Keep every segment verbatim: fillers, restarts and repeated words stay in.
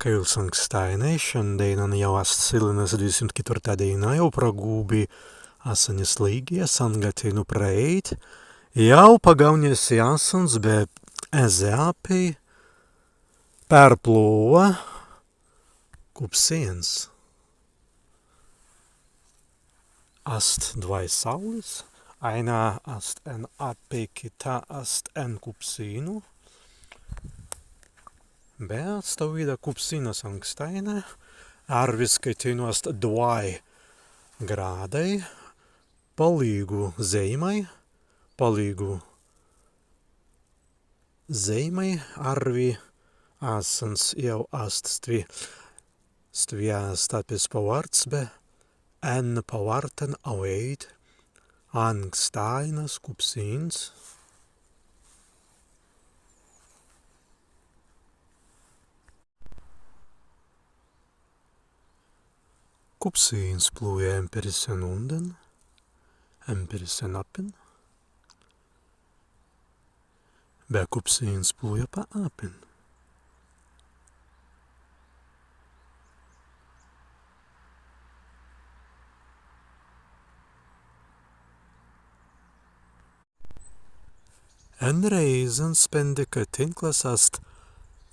Kaīls ankstāinai, šandēinan jāu ast sillinas dwidesimts ketwirtā dēina, jāu pragūbi assanis lāigias, anga teinū prāit, jāu pagaūnja si assans be ezze appei perplūwa Kupsīns. Ast dwāi sāulis, aīna ast en appei, kitā ast en Kupsīnu. Be stawīda Kupsīnas ankstāina, arwiskai teinū ast dwāi grādai, palīgu zeimai, palīgu zeimai, arwi assans jāu ast stwi, stwi ast appis pawārts be en pawārtan awēit ankstāinas Kupsīns. Kupsīns plūja empīri sen undan, empīri sen appin, be Kupsīns plūja pa appin. En rēizan spēndi, ka tinklas ast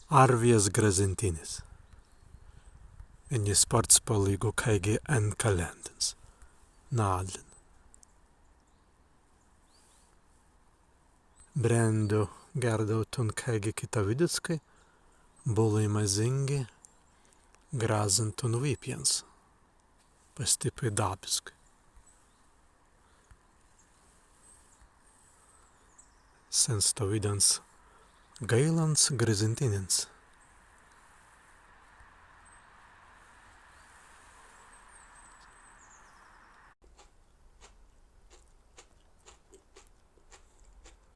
arwijas grazintinnis. Enjis spārts palīgu kāigi enkalendins. Nadlin. Brendu gērdautun kāigi kitawīdiskai, būlai mazīngi grazintun wippjans. Pastippai dabiskai. Sen stawīdans gaīlans grazintinnins.